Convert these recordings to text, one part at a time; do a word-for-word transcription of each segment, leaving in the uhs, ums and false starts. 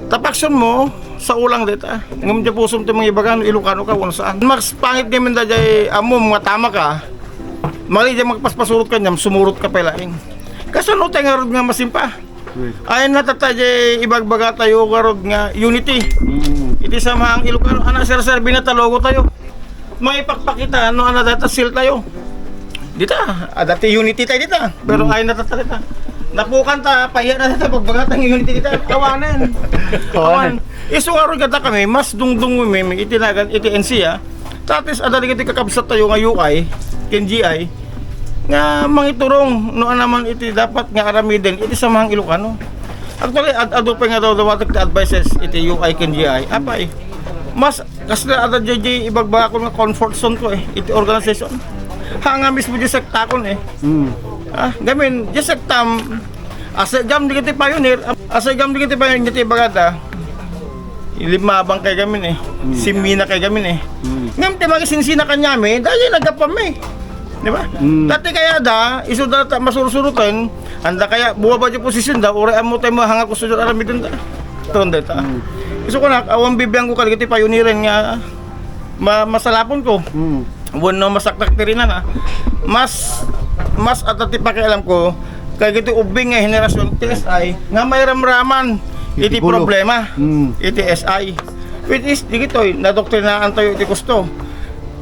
Ta paksyon mo, sao lang dayta. Ngem diay pusom ti mangibaga no Ilocano ka, wenno saan. Mas pangit ngamin daydiay ammom nga tama ka. Mali diay makapaspasurot kaniam, sumurot ka pay laeng. Kasano tayo ngarud nga masimpa? Ay, natata diay ibagbagatayo ngarud nga unity. Mm. Iti samaang Ilocano, a, naserserbi na ta logotayo. Mangipakpakita, no, a, dayta seal tayo. Dita, adda ti unity tayo dita. Pero ay natata dita. Napukan ta, paya na dita, pagbagata nga unity dita. Awanen. Awan. Isu ngarud kadakami, mas dungdungmi, iti nagan, iti N C A. That is, adda dagiti kakabsat tayo nga U I, ken G I, nga mangiturong, no, anaman iti dapat nga aramiden, iti samaang Ilocano. Actually, ad-, adu pay nga daw dawatek ti advices iti U I ken G I. Apay, mas Kasla adda diay ibagbagakon nga comfort zone ko, eh, iti organization. Haan nga mismo diay sektakon, eh. Mm. Ah, ngamin, diay sektam, asagam dagiti pioneer, asagam dagiti pioneer, diay ti ibagada. Ilimaban kay gamin, eh. Mm. Simmina kay gamin, eh. Mm. Ngem ti makisinsina kaniami, daydiay naggapuami. Di ba? Mm. Dati kaya da, isu da ta masursuroten, anda kaya buwaba diay posisyon da, uray ammo tayo mahangak ko sudar aramiden da. Ton dayta. Mm. Isu kunak, awan bibiangko kadagiti pioneeren nga ma-, masalapon ko. Mm. Wenno masaktak ti rinan, ah. Mas, mas adda ti pakialam ko, kadagiti ubbing nga henerasyon, ti S I, nga mairamraman iti problema, mm, iti S I. Which is, digitoy, nadoktrinaan tayo iti gusto.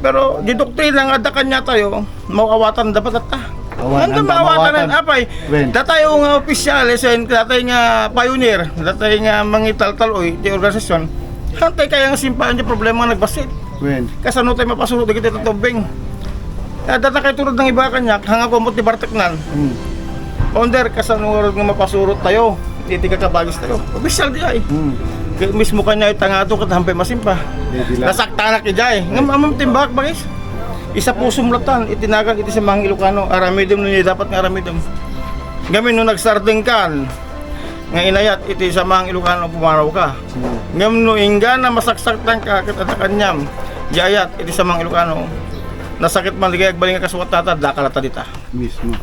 Pero, di doktrina nga adda kaniatayo, mauawatan da pay tatta. Awan, anda anda maawatan, maawatan? Apay, wen, datayo nga opisyales, wen, datay nga pioneer, datay nga mangitaltaloy ti organisasyon. Hantay kaya nga simpaan ti problema nga nagbassit. Wen. Kasano tayo mapasurot dagiti tubing? Adda ta kay turod nga iba kaniak, hanga kumot ti barteknan. Hmm. Founder, kasano ngarud nga mapasurot tayo? Iti kakabagis tayo. Opisyal diay. Hmm. Kay mismo kaniak ita nga ato, ket hampay masimpa. Di, di lang. Nasaktanak idiay. Ngem ammom ti imbagak, bagis. Isa pusom latan, iti nagan, iti samaang Ilocano. Aramidem no dapat nga aramidem. Ngamin no nagsardengkan, nga inayat iti samaang Ilocano, pumanaw ka. Hmm. Ngem no inggana masaksaktan ka, ket adda kaniam, di ayat iti samaang Ilocano. Nasakit man di kay agbalin nga kasuat tata, dakal ta dita. Mismo.